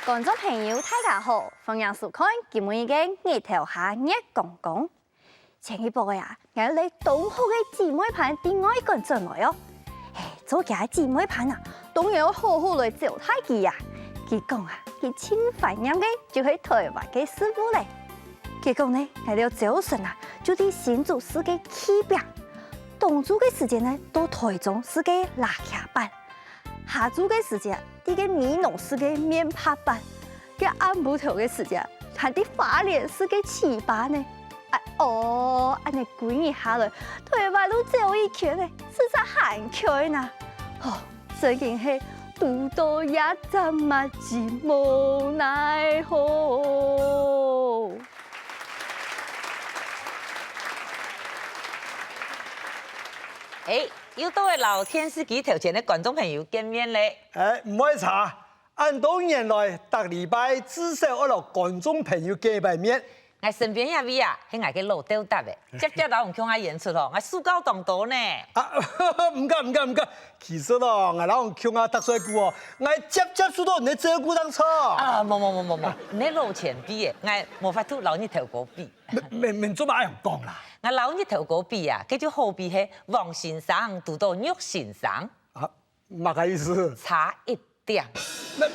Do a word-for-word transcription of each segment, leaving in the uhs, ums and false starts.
觀眾朋友，大家好，歡迎收看今晡日个日頭下月光光。前一駁仔啊，𠊎來同學个姊妹伴在外館轉來哦。嘿，做厥姊妹伴啊，當然愛好好來招待佢啊。佢講啊，佢盡懷念个就係臺灣个食物咧。結果呢，𠊎兜朝晨啊，就在新竹食个炕餅，當晝个時節呢，到臺中食个蝲䗁粄。 下晝个時節，在該美濃食个面帕粄，該暗晡頭个時節，還在花蓮食个粢粑呢。哎哦，恁呢歸日下來，臺灣都走一圈呢，實在還𤸁哪！吼，真經係堵著這隻麻吉無奈何。哎， 又到了摎電視機頭前个觀眾朋友見面咧。哎，毋會差，恁多年來，逐禮拜至少愛摎觀眾朋友見一擺面。𠊎身邊這位啊，係𠊎个老豆搭仔，輒輒摎人共下演出吼，𠊎受教當多呢。啊，毋敢毋敢毋敢，其實哦，𠊎摎人共下讀書久哦，𠊎輒輒受著你个照顧當多。啊，無無無無無，你老前輩仔，𠊎無法度摎你頭哥比。 你你做麼个恁樣講啦？𠊎摎日頭哥比啊，該就好比係黃先生堵著玉先生。啊，麼个意思？差一點。哎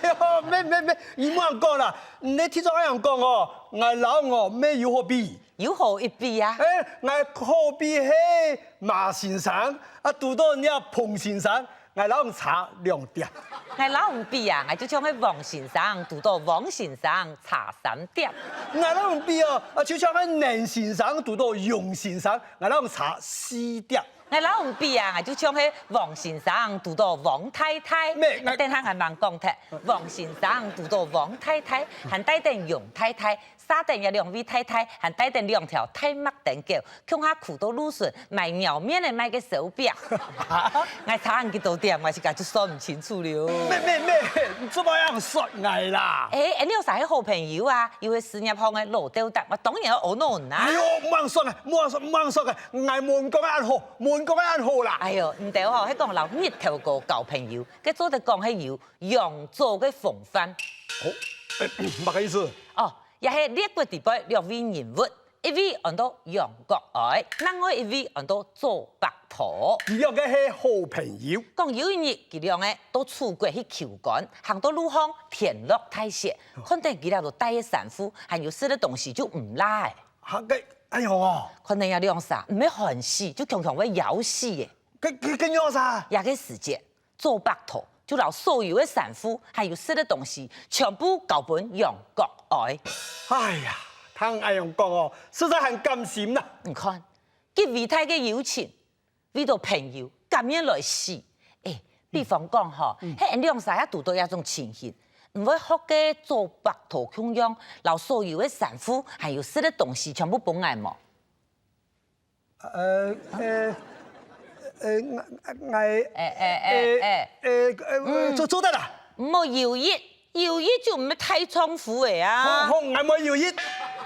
喲，無無無，你莫恁樣講啦！你聽著恁樣講哦，𠊎摎你哦，無有好比。有好一比啊！哎，𠊎好比係馬先生，啊，堵著你彭先生， 𠊎摎你差兩點。𠊎摎你比啊，𠊎就像係黃先生堵著黃先生差三點。𠊎摎你比哦，啊，就像係林先生堵著楊先生，𠊎摎你差四點。𠊎摎你比啊，𠊎就像係黃先生堵著黃太太。等下𠊎吂講忒，黃先生堵著黃太太，還帶等楊太太， 續等這兩位太太，還帶等兩條大麥丁狗，共下跍到路脣買饒麵仔賣个燒餅。𠊎差恁幾多點，𠊎自家就算毋清楚了。無無無，你做麼个恁樣說𠊎啦？哎，𠊎兩儕係好朋友啊，又係事業項个老豆搭，𠊎當然愛阿𧩣你啊。哎喲，莫恁樣說啊，莫恁樣說，莫恁樣說啊，𠊎無你講个恁好，無你講个恁好啦。哎喲，你兜吼，係講摎日頭哥交朋友，該做得講係有 仰祖个風範。哦，麼个意思？哦，這係列國裡背兩位人物，一位安到仰國哀，另外一位安到左伯圖。佢兩個係好朋友。講有一日，佢兩個到楚國去求官，行到路項天落大雪，看等佢倈所戴个衫褲，還有食个東西就毋罅咧。哈，該，哎喲哦！看等這兩儕毋係寒死，就強強會枵死咧。該，該，該仰儕？這個時節， 左伯圖就摎所有个衫褲，還有食个東西，全部交分仰國哀。哎呀，聽恁樣講哦，實在還感心啦。你看，幾偉大个友情，為著朋友甘願來死。哎，比方講吼，係𠊎兩儕也堵著這種情形，毋會學該左伯圖共樣，摎所有个衫褲，還有食个東西全部分𠊎無？ 呃，呃，呃，𠊎，𠊎，哎，哎，哎，哎，呃，呃，做，做得啦。毋好猶豫，猶豫就毋係大丈夫仔啊。好，好，𠊎無猶豫。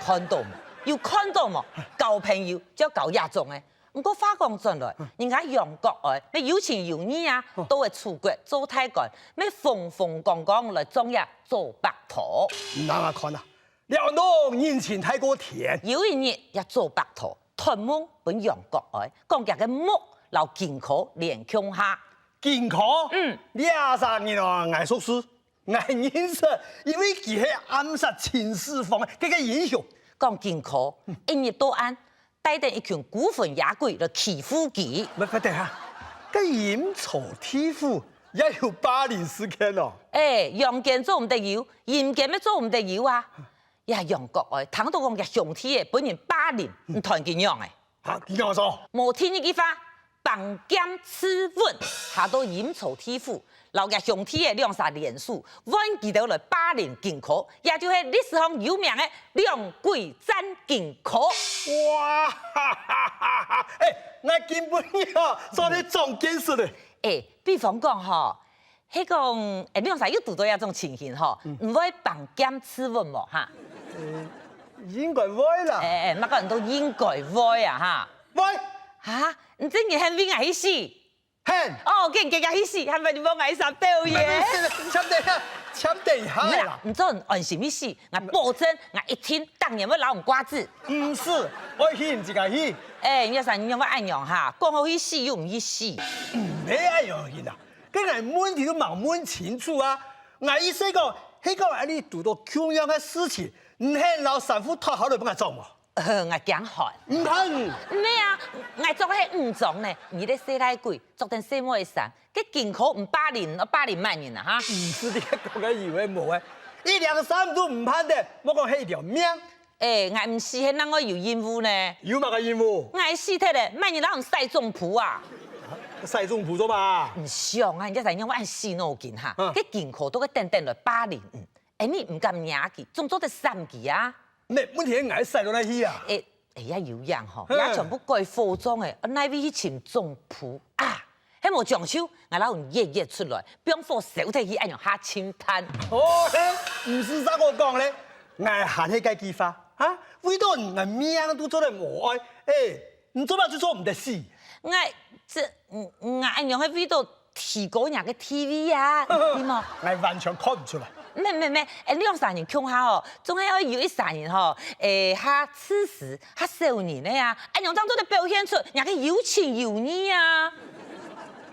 看著無？有看著無？交朋友就愛交這種个。毋過話講轉來，人家仰國哀，乜有情有義啊，到仔楚國做大官，乜風風光光來撞這左伯圖。你等下看啊， 這安到人情大過天。有一日，這左伯圖託夢分仰國哀，講厥个目摎金科連共下。金科？嗯。這儕人啊，𠊎熟事，𠊎認識，因為佢係暗殺秦始皇个該個英雄。講金科，一日到暗， 帶等一群孤魂野鬼來欺負佢。毋，等下，該陰曹地府也有霸凌事件哦。哎，陽間做毋得有，陰間乜做毋得有啊！這仰國哀聽著講厥兄弟仔分人霸凌，你斷佢仰仔？哈，佢仰做？無第二句話， 拔劍自刎，下到陰曹地府，摎厥兄弟仔兩儕聯手，換佢兜來霸凌金科，也就係歷史上有名个兩鬼戰金科。哇，哈哈哈哈！哎，𠊎今晡日哦，做得長見識咧。哎，比方講吼，係講，哎，兩儕又堵著這種情形吼，毋會拔劍自刎無哈？應該會啦。哎，哎，麼个人都應該會啊哈？會。哈？你真个肯為𠊎去死？喊。哦，緊遽遽去死，還毋係你無愛煞到耶？慢慢慢慢，暫等一下，暫等一下啦。毋係啦，你做人安心去死，𠊎保證，𠊎一定當然會摎你掛紙。毋使，愛去你自家去。哎，你這儕人仰會恁樣哈？講好去死又毋去死。毋係恁樣去啦，該𠊎問題都吂問清楚啊！𠊎意思講，係講𠊎你堵到共樣个事情，你肯摎衫褲脫下來分𠊎著無？ 呃，𠊎驚寒。毋怕。毋係啊，𠊎著个係女裝呢，你這細倈鬼，著等細妹个衫，該緊箍毋霸凌，愛霸凌麼人啊哈？毋使你講个有个無个，一領衫都毋盼得，莫講係一條命。哎，𠊎毋死係另外有任務呢。有麼个任務？𠊎死忒咧，麼人摎你洗總舖啊？洗總舖做麼？毋想啊，人家在仰會恁死腦筋哈，嗯。該緊箍都會等等來霸凌你。 哎，你毋敢惹佢，總做得閃佢啊。毋係，問題係𠊎洗到哪去啊？哎，哎呀，有影吼，嘿。也全部改服裝誒，哪位去尋總舖啊？係無將就，𠊎摎你挖挖出來，放火燒忒去，恁樣較清淡。哦，嘿，毋使煞𠊎講咧，𠊎還係該句話，哈，為到你，𠊎命都做得無愛，哎， 你做麼就做毋得死？𠊎，這，嗯，𠊎恁樣係為到提高若个地位啊，對無？𠊎完全看毋出來。毋係毋係毋係，𠊎兩儕人共下哦，總係愛有一儕人吼，誒，較自私、較小人个啊，恁樣正做得表現出若个有情有義啊。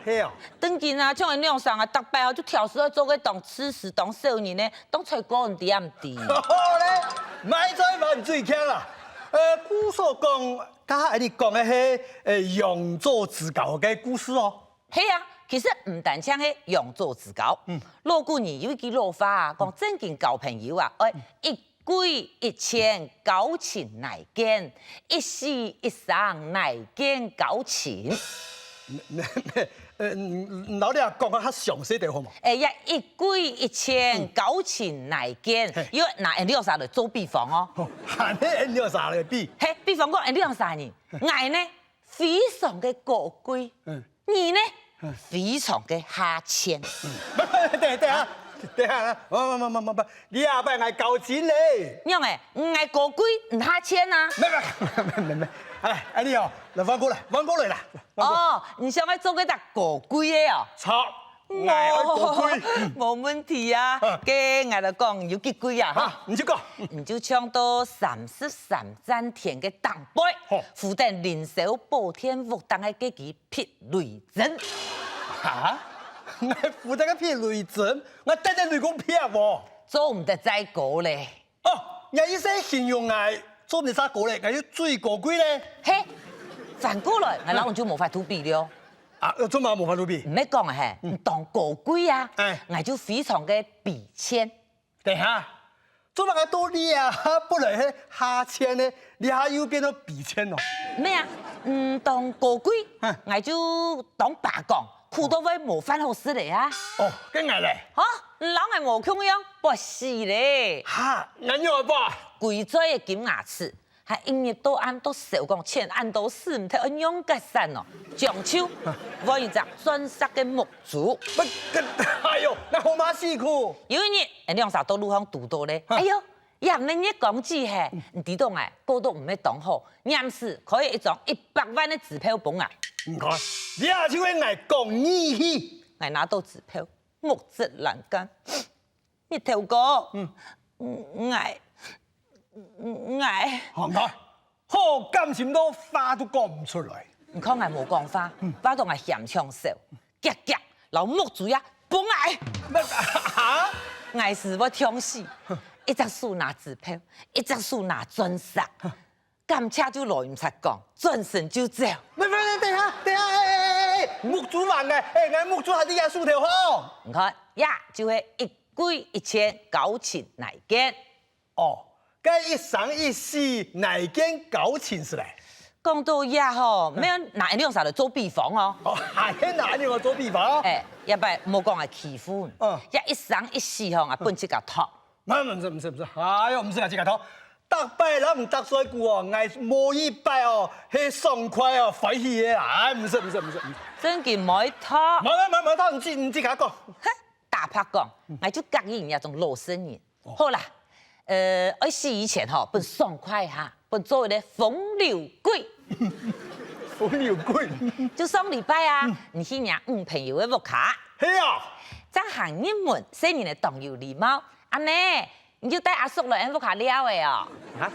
係哦。當今啊，像𠊎兩儕啊，逐擺哦就挑事愛做个當自私、當小人个，當衰過毋知啊毋知。好咧，莫再玩嘴強啦。呃，故所講 頭下你講个係，誒，楊左子高个故事哦。係啊，其實毋單淨係楊左子高。嗯。老古人有一句老話啊，講正經交朋友啊，愛一句一錢交情來建，一世一生來建交情。呃，你，你，你摎你講个較詳細點好無？哎呀，一句一錢交情來建，嘿。又拿𠊎兩儕來做比方哦。哦，還係𠊎兩儕來比？嘿，比方講，𠊎兩儕人，𠊎呢， 非常个高貴，嗯。你呢，嗯。非常个下賤。嗯。等，等下，等下，慢慢慢慢慢慢，你也擺𠊎搞精咧。仰仔，𠊎高貴，你下賤啊？沒沒沒沒沒，哎，哎你哦，來換過來，換過來啦。換過來。哦，你想愛做个隻高貴个哦？著，𠊎愛高貴。無問題啊，啊。該𠊎來講有幾貴啊，哈。啊，你就講。你就像到三十三站天个頂背，好。負責凌霄寶殿屋頂个該支 避雷針。哈？𠊎負責个避雷針，𠊎等等雷公劈無？做毋得再高咧。哦，你意思形容𠊎做毋得再高咧，𠊎就最高貴咧。嘿，反過來，𠊎摎你就無法度比了。啊，做麼無法度比？毋係講嘿，嗯。你當高貴啊，哎。𠊎就非常个卑賤。 等下，做麼个到這下本來係下賤呢，這下又變到卑賤哦？毋係啊，嗯，當高貴，嗯。𠊎就當罷工，苦到會無飯好食咧啊。哦，該𠊎咧？哈，你摎𠊎無共樣，發死咧。哈，𠊎仰會發？歸嘴个金牙齒， 還一日到暗都愁講錢恁多使毋忒愛仰結煞哦，將就換一隻鑽石个目珠。不，這，哎喲，該好麼辛苦。有一日，𠊎兩儕到路項堵著咧，哈。哎喲，也毋係月光姊嘿，你知道𠊎過到毋係當好，臨時開一張一百萬个支票分𠊎。你看，這就係𠊎講義氣。𠊎拿到支票，目汁難乾。 日頭哥，嗯。𠊎，𠊎，好，你看，好感情到話都講毋出來。你看𠊎無講話，嗯。話到𠊎險搶笑，遽遽摎目珠也分𠊎。啊？𠊎斯會痛死，一隻手拿支票，一隻手拿鑽石。 感謝就來毋使講，轉身就走。喂喂喂，等下，等下，哎哎哎哎，目珠還𠊎，哎，𠊎目珠還在這手頭吼。你看，這就係一句一錢交情來建。哦，該一生一世來建交情係咧？講到這吼，嗯。愛拿𠊎兩儕來做比方哦。哦，還愛拿𠊎兩儕做比方哦？哎，這擺莫講𠊎欺負你，嗯。這一生一世吼，𠊎分自家讀。 毋係，毋係，毋係，毋係，哎喲，毋係啊，這個頭，逐擺摎你答衰句哦，𠊎無一擺哦，係爽快哦，歡喜个啦，哎，毋係，毋係，毋係，毋係。正經無一套。無，無，無，無一套，你自，你自家講。哼，打白講，𠊎就合意你這種老實人。哦。好啦，呃，愛死以前吼，分爽快哈，分做一個風流鬼。風流鬼。就上禮拜啊，你去若女朋友个屋下，係啊，正行入門，細人仔當有禮貌，恁呢，你就帶阿叔來𫣆屋下尞仔哦。哈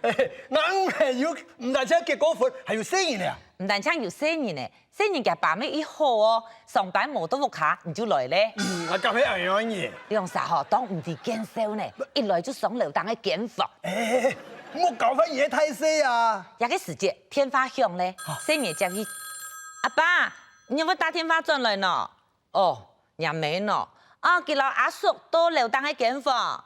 ？𫣆女朋友毋單淨結過婚，還有細人仔啊？毋單淨有細人仔，細人仔爸乜已好哦，上擺無到屋下，你就來咧。嗯，𠊎敢係恁樣呢？兩儕吼，當毋知見笑呢，一來就上樓頂个間房。哎，莫搞壞人个大勢啊！這個時節，電話響咧，細人仔接起：「阿爸，你有無打電話轉來喏？」「哦，若姆喏，啊，佢摎阿叔到樓頂个間房。」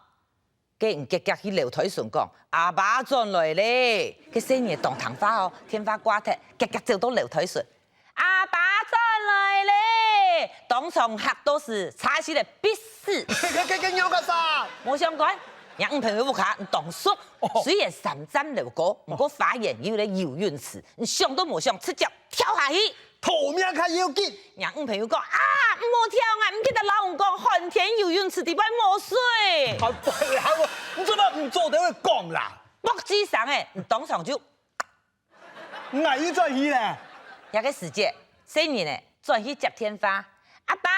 該人遽遽去樓梯脣講：「阿爸轉來咧。」該細人仔當聽話哦，電話掛忒，遽遽走到樓梯脣。「阿爸轉來咧！」當場嚇到時，差息仔必死。該、該、該、該你有幹啥？無相干，若女朋友屋下當熟，雖然三層樓高，毋過花園有一個游泳池，你想都無想，直接跳下去。 逃命較要緊。若女朋友講：「啊，毋好跳啊，毋記得摎𫣆講，寒天游泳池底背無水。」啊，不然我，你做麼毋早兜仔講啦？啵一聲仔，你當場就，𠊎又轉去咧。這個時節，細人仔轉去接電話：「阿爸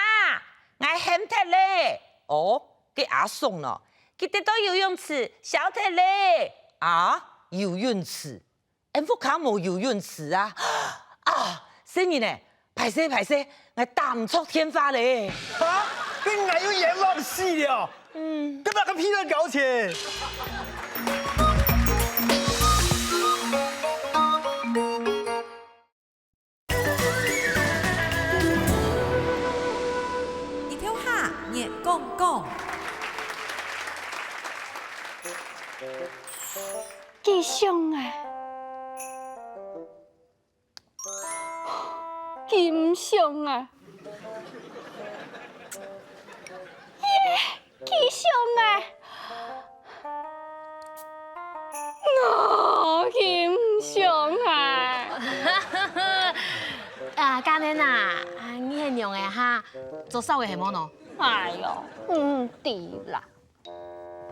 ，𠊎喊忒咧。」「哦，該阿叔喏，佢跌到游泳池，消忒咧。」「啊，游泳池？ 𫣆屋下無游泳池啊！」「啊，細人仔，壞勢壞勢，𠊎打毋著電話咧。」「哈？該𠊎又冤枉死了！」「嗯，該麼个屁卵交錢？」日頭下，月光光。佢想啊，佢毋想啊，耶，佢想啊。 𠊎毋想啊！啊，嘉年啊，啊，你係仰仔哈？做少爺係無喏？哎喲，毋知啦。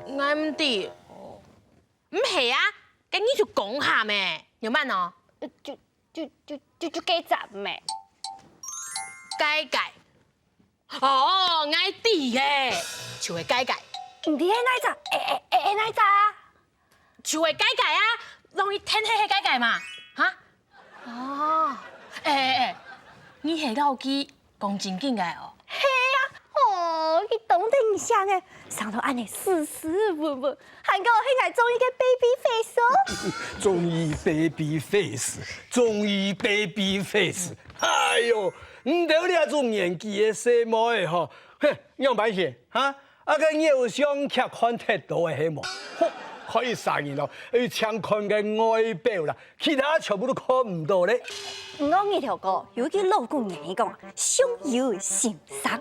𠊎毋知。毋係啊，該你就講下咩，仰般喏？就、就、就、就、就該隻咩？該該。 哦，𠊎知咧，就係該該。毋知係哪隻？誒誒誒誒，哪隻啊？就係該該啊，容易天黑係該該嘛，哈？哦，誒誒誒，你係摎佢講正經个哦？係啊，哦，佢當得人惜呢，生到恁呢斯斯文文，還講係𠊎中意个baby face哦。中意baby face，中意baby face。 哎喲，你兜這種年紀个細妹仔吼，嘿，仰般形哈？啊該偶像劇看忒多个係無？吼，看一儕人哦，愛淨看該外表啦，其他全部都看毋著咧。毋過日頭哥有一句老古人言講啊，相由心生。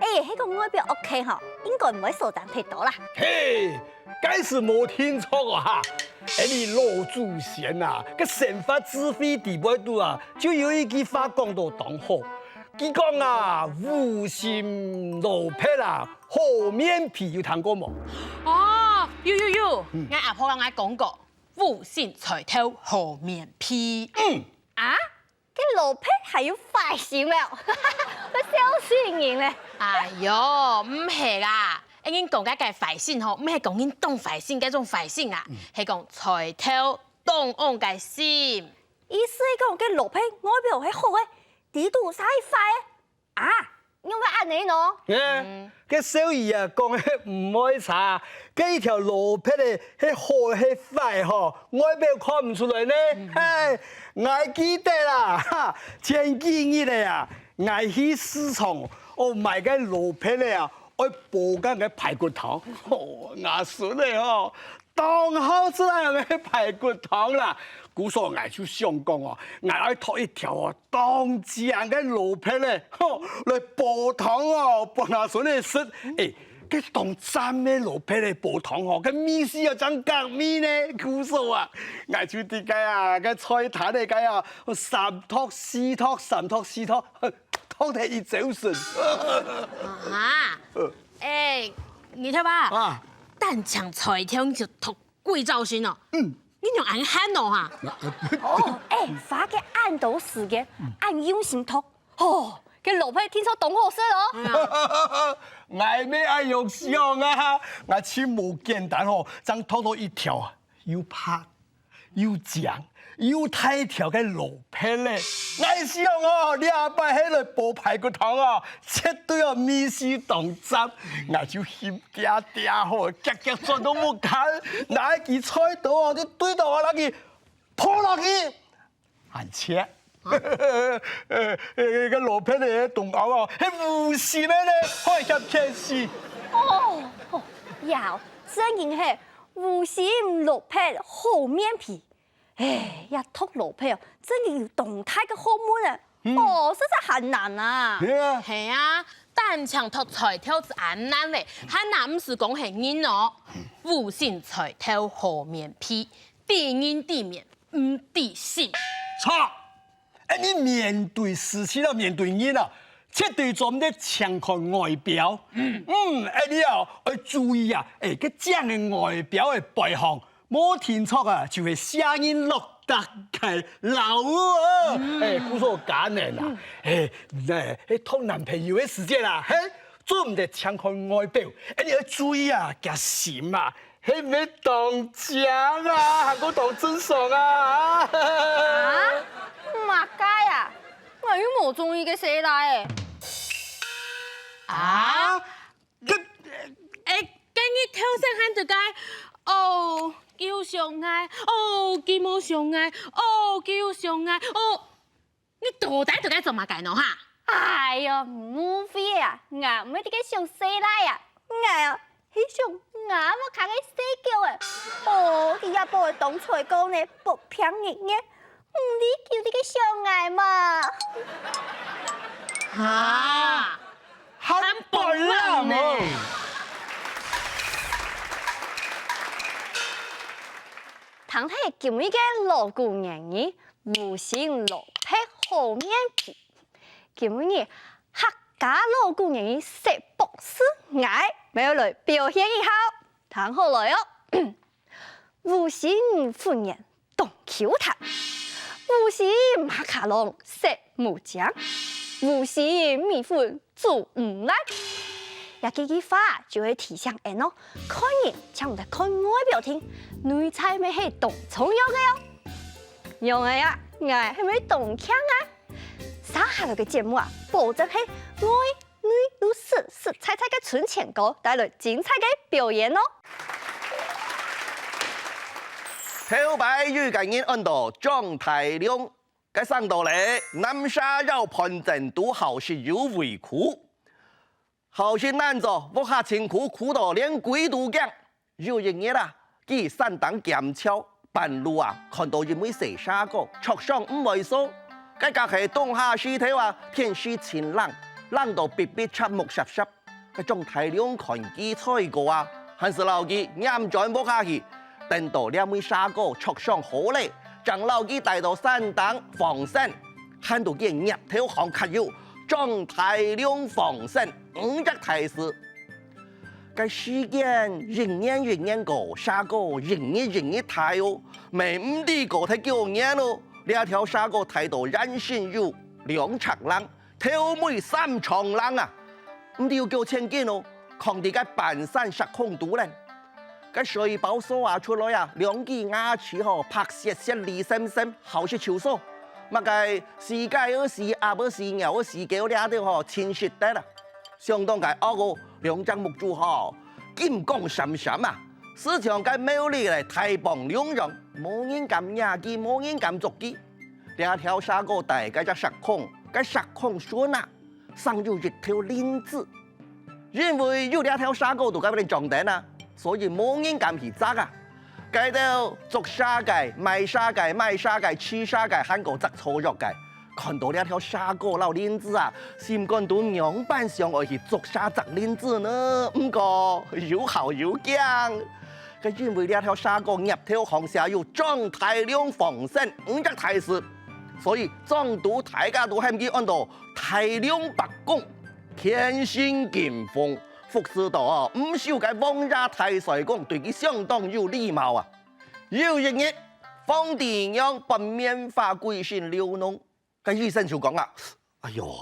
哎，係講外表OK吼，應該毋會相差忒多啦。嘿， 該時無定著哦哈！𫣆俚老祖先啊，該生活智慧裡背肚啊，就有一句話講到當好。佢講啊，「烏心蘿蔔啊，好面皮」，有聽過無？哦，有有有，嗯。𠊎阿婆摎𠊎講過，「烏心菜頭好面皮」。嗯。啊？ 該蘿蔔還有壞心哦，會笑死人咧。哎喲，毋係啦，𫣆人講个該壞心吼，毋係講人當壞心該種壞心啊，係講菜頭當旺个心。意思係講該蘿蔔外表係好个，底肚嗄係壞个啊？仰會恁呢喏？欸，該少爺啊，講个毋會差，該一條蘿蔔仔係好係壞吼，外表看毋出來呢。嘿，𠊎記得啦，哈，前幾日仔啊，𠊎去市場哦買該蘿蔔仔啊，愛煲該个排骨湯，吼，吾孫仔吼， 當好食恁樣个排骨湯啦。故所𠊎就想講哦，𠊎愛擇一條哦當靚个蘿蔔仔，吼，來煲湯哦，分吾孫仔食。欸，該當讚个蘿蔔仔煲湯哦，該味緒啊正合味呢。故所啊，𠊎就在該啊，該菜攤仔該啊，三擇四擇，三擇四擇，擇忒一朝晨。啊，欸，日頭啊，啊，單淨菜頭就擇 幾朝晨哦。嗯。你仰恁閒哦哈？哦，哎，花个恁多時間，恁用心讀，哦，該蘿蔔定著當好食哦。哎呀，𠊎乜恁樣想啊，𠊎盡無簡單吼，正讀著一條啊，又白又靚又大條个蘿蔔咧。𠊎想哦，這擺係來煲排骨湯哦，絕對哦味緒當讚。𠊎就心 嗲嗲吼，遽遽轉到屋下，拿一支菜刀哦，就對著𠊎該支破落去，恁切。呃，呃，該蘿蔔个中央哦，係烏心个呢，害險見死。哦，哦，呀，正經係烏心蘿蔔好面皮。 哎，這毒蘿蔔哦，正經有當大个學問啊！哦，實在還難啊！係啊，單淨讀菜頭就恁難咧，還難毋使講係人哦。烏心菜頭好面皮，知人知面毋知心。著！哎，你面對事情啊，面對人啊，絕對做毋得淨看外表。嗯，哎，你啊，愛注意啊，哎，該靚个外表个背後， 無定著啊，就係邪人落搭个老屋哦。哎，故所講呢啦，哎，該，該討男朋友个時節啦，嘿，做毋得淨看外表，哎，你愛注意啊，厥心啊，係毋係當靚啊，還過當正爽啊？啊？麼个啊？𠊎又無中意該細賴仔。啊？ 該，哎，該日頭先喊著該，哦，救上𠊎，哦，佢無想𠊎，哦，救上𠊎，哦，你到底在該做麼个呢哈？哎喲，誤會啊，𠊎毋係在該想細賴啊，𠊎啊，係想𠊎屋下个細狗仔。哦，佢這擺當衰過呢，發病入院，毋知佢在該想𠊎嘛。哈？ 還發冷呢！聽忒今晡日个老古言語，烏心蘿蔔好面皮。今晡日客家老古言語細博士，𠊎乜愛來表現一下，聽好來哦！ 烏心粉圓當Q彈，烏心馬卡龍食毋淨，烏心米粉煮毋爛。這幾句話就係提醒𠊎哦，看人淨毋得看外表定，內在乜係當重要个哦。仰仔啊，𠊎係毋係當慶啊？續下來个節目啊，保證係外 內都實實在在个存錢哥帶來精彩个表演哦！頭擺有一個人安到張大良，該省到咧，南沙要盤整都好食有胃口。好食難做，屋下辛苦苦到連鬼都驚。 有一日啊，佢山頂監樵，半路啊，看到一尾細蛇哥，著想毋會做，該个係冬下時頭啊，天時盡冷，冷到必必插目霎霎。該張大良看佢衰過啊，還係摎佢拈轉屋下去。等到這尾蛇哥著想好咧，正摎佢帶到山頂放生，喊到佢个額頭項刻有張大良放生五隻大字。 該時間一年一年過，蛇哥一日一日大哦，乜毋知過忒幾多年咯。這條蛇哥大到原身有兩尺零，頭尾三丈零啊！毋知有幾千斤哦，囥在該半山石空肚咧。該水泡疏啊出來啊，兩支牙齒吼，白雪雪、利閃閃，好食就所。麼个死雞仔、死鴨仔、死鳥仔、死狗這兜吼，盡食得啊！ 相當个惡哦，兩隻目珠吼，金光閃閃啊，就像該廟裡个大放龍樣，無人敢惹佢，無人敢捉佢。這條蛇哥戴該隻石空，該石空脣啊，生有一條鱗子。因為有這條蛇哥在該位掌等啊，所以無人敢去摘啊。該兜捉蛇个、賣蛇个、賣蛇个、飼蛇个，還過摘草藥个， 看到這條蛇哥摎鱗子啊，心肝肚仰般想愛去捉蛇摘鱗子呢？毋過又好又驚。該因為這條蛇哥額頭項寫有張大良放生五隻大字，所以莊肚大家都喊佢安到大良伯公，天生金鳳，服侍到哦，毋愁該王爺大帥公對佢相當有禮貌啊。有一日，皇帝娘發棉花歸身流膿，該醫生就講啊：「哎喲，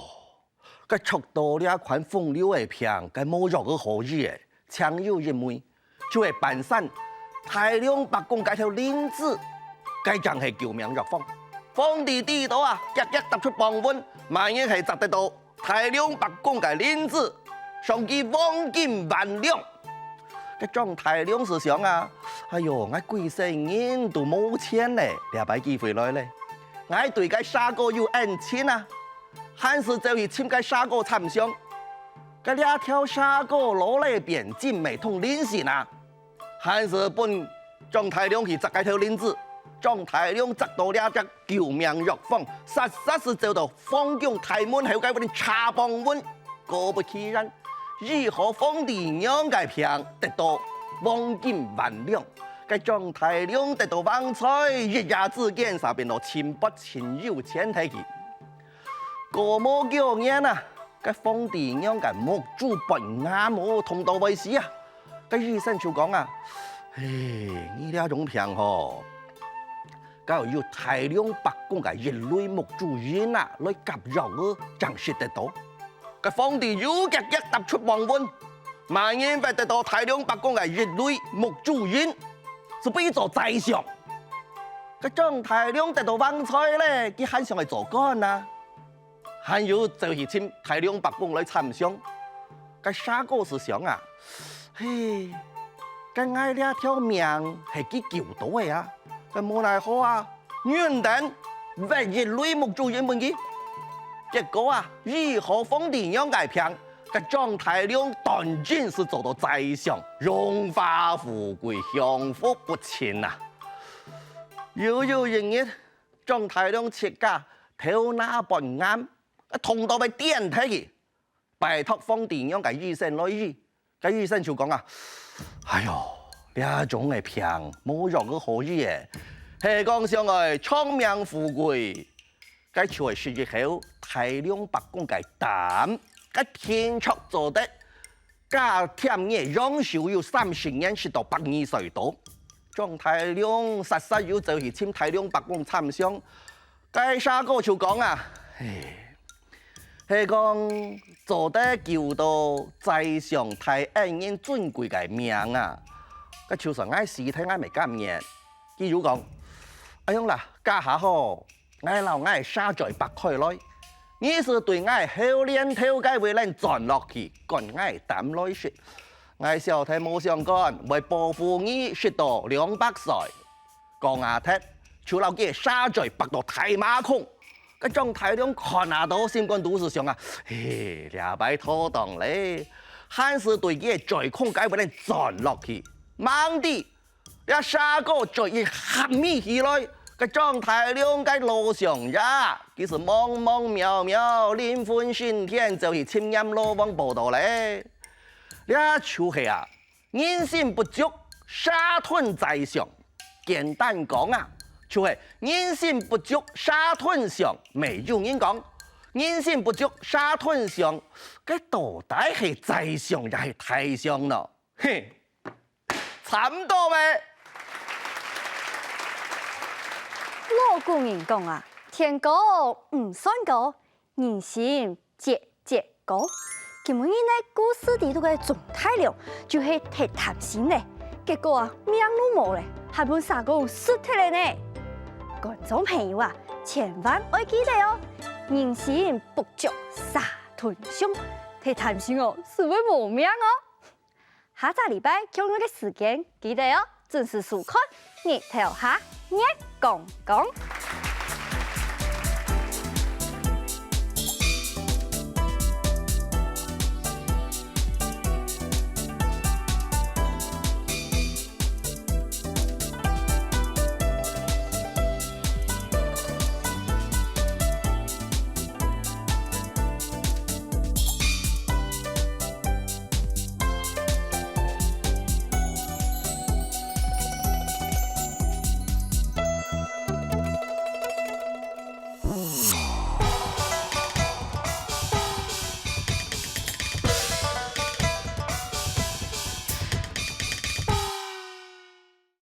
該著到這款風流个病，該無藥仔好醫仔，淨有一味，就係半山大梁伯公該兜靈芝，該正係救命藥方。」皇帝知著啊，遽遽踏出房門，麼人係摘得著大梁伯公个靈芝，賞佢黃金萬兩。該張大梁就想啊：「哎喲，𠊎歸世人都無錢咧，這擺機會來咧，𠊎對該蛇哥有恩情啊！」還係走去尋該蛇哥參詳。該這條蛇哥老咧變，真係通靈神啊！ 還係分張大梁去摘該兜靈芝。張大梁摘著這隻救命藥方，煞煞就走到皇宮大門口該位茶房門。果不其然，醫好皇帝娘个病，得著黃金萬兩。該張大梁得著橫財，一夜之間煞變到盡發盡有錢忒去。過無幾年啊， 該皇帝娘个目珠發癌哦，痛到會死啊！該醫生就講啊：「嘿，你這種病吼，該愛有大梁伯公个一蕊目珠仁啊，來合藥仔，正食得著。」該皇帝又遽遽踏出房門，麼人會得著大梁伯公个一蕊目珠仁，就分佢做宰相。該張大梁得著橫財咧，佢還想愛做官啊！ 還有走去尋大梁伯公來參詳。該蛇哥就想啊：「嘿，該𠊎這條命係佢救著个啊，該無奈何啊，忍等，挖一蕊目珠仁分佢。」結果啊，醫好皇帝娘个病，該張大梁斷真係做著宰相，榮華富貴，享福不盡啊！又有一日， 張大梁自家頭那發癌，痛到會癲忒去，拜託皇帝娘个醫生來醫。該醫生就講啊：「哎喲，這種个病無藥仔好醫仔，係講想愛長命富貴，該就愛食一口大梁伯公个膽，該定著做得 加添你陽壽有三十年，食到百二歲多。」張大梁煞煞又走去尋大梁伯公參詳。該蛇哥就講啊：「嘿，係講做得救著宰相大恩人尊貴个命啊，該就算𠊎死忒𠊎乜甘願。」佢又講：「恁樣啦，這下吼， 𠊎摎𠊎蛇嘴擘開來，你就對𠊎後面頭該位仔鑽落去，灌𠊎膽來食。𠊎小弟無相干，會保護你食到兩百歲。」講啊忒，就摎佢个蛇嘴擘到大馬孔。該張大梁看啊著，心肝肚就想啊：「嘿，這擺妥當咧！」還係對佢个嘴孔該位仔鑽落去，吂知 這蛇哥嘴一合咪起來，該張大梁个老相爺，佢就茫茫渺渺，靈魂升天，走去尋閻羅王報到咧。這就係啊，人心不足，蛇吞宰相。簡單講啊，就係人心不足，蛇吞象。乜有人講，人心不足，蛇吞象，該到底係宰相也係大相呢？嘿， 慘到咩？老古人講啊，天高毋算高，人心節節高。今晡日呢，故事裡肚个鍾大良就係忒貪心咧，結果啊，命都無咧，還分蛇公食忒咧呢。觀眾朋友啊，千萬愛記得哦，人心不足蛇吞象，忒貪心哦，就會無命哦。 下隻禮拜共樣个時間，記得哦，準時收看日頭下月光光。